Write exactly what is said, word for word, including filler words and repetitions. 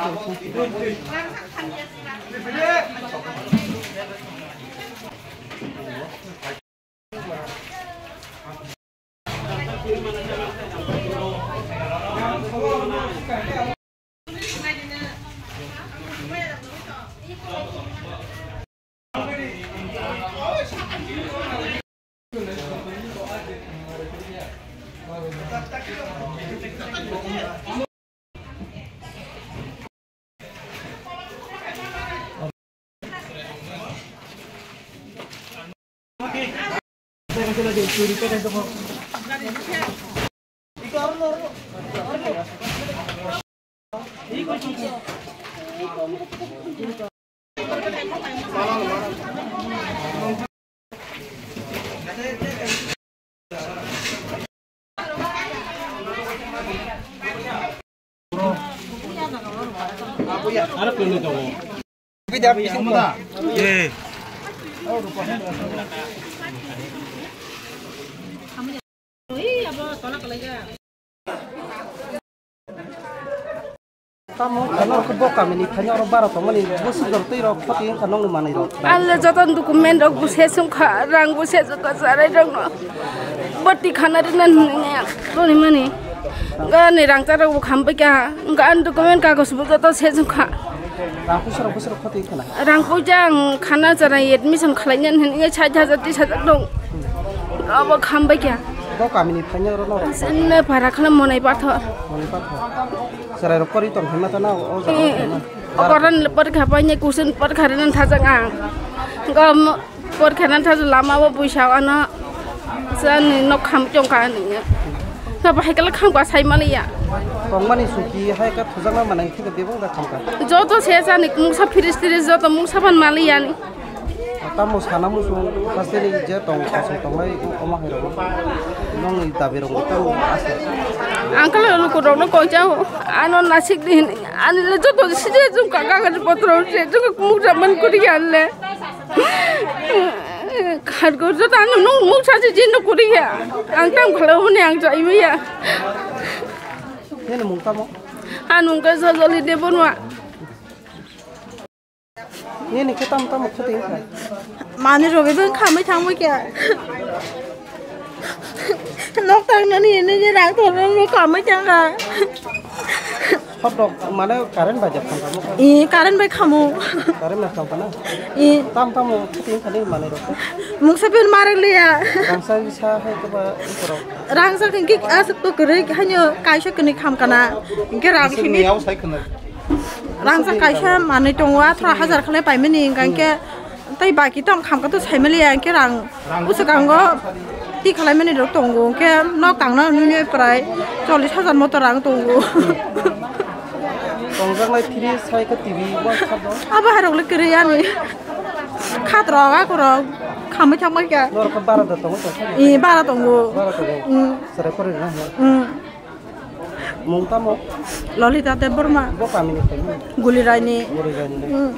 Tamo kano ke bo kamini thani oro bara tongmani bo sujor twi rok khoti wngkha nongni manwi rok. Ang le joto document rok bo se sungkha, rang bo se sungkha, charai rok no boti khana rina nini ya toni mani. Gani rang chara bo kham bai kha, gan document kagos bo joto se sungkha. Rang puisa rok bwswk khoti wngkha na? Rang puisa ang khana charai admission khlai nani hwnwi sait hajar tris hajar dong. Abo kham bai kha. Bo kamini thani oro no rok. Senne para khala monai pathor. Monai pathor. Chwrairok kwrwi tong hinma tana o jaga o Eh, hinma. O koran porikha painai kusun porikha rwna thajak ang. Gom porikha rwna thajak lama o buisa o ano. Chani nok kham chongkha ani. Kha bahai kala kham kwa sai maliya. Tongmani suki hai ka thujakna manai thika bebong da khamkha. Joto se chani mungsa firis tiris joto mungsa ban maliya ni. Tamo sana muchung hasteni je tong kosong tongnai omo hai rok nongni dabi rok tamo asa. Ang kala luku rok no koi chao ano nasik di hin ani le joto sije jung ka ka ka potro se jung muk jaman kuri ya le. Khargo joto ano nung muk sa je jin kuri ya ang tam khala hone ang jai ya. Nini mung tamo? Anung ka jajali de bonwa. Nini khe tamo tamo khati wngkha? Mani robi beng khamai thangbai khe. Nok tangnani nini rang thorno kamai thangkha. Hot dog mane current bai jak thangkha mo? I current bai khamu. Current bai thangkha na? I. Tam tamo khati wngkha ni mani rok? Mungsa pin marek liya. Rangsa sa hai khe ba ikorok. Rangsa khe asuk to kwrwi hanyo kaisa kwnwi khamkana. Hingke rang sini. Yau sai khna. Rangsa kaisa manwi tongo, atharo hajar khalai paimani, hingka hingke tei baki tong khamka to saimaliya, hingke rang uswkango ti khalai mani rok tongo, hingke nok tangna nini prai chollish hajar moto rang tongo. Tongjaknai fridge sai khe T V bo kha do. Abo hai rok le kwrwi ani. Khat rok, ako rok khamwi thangma kya. Norok khe bara da tongo to. I bara tongo. Bara tongo. Mm. Serai pore na. Mm. Mung tamo? Lolita Debbarma. Bo kamini tongmo? Guliraini. Guliraini. Hmm.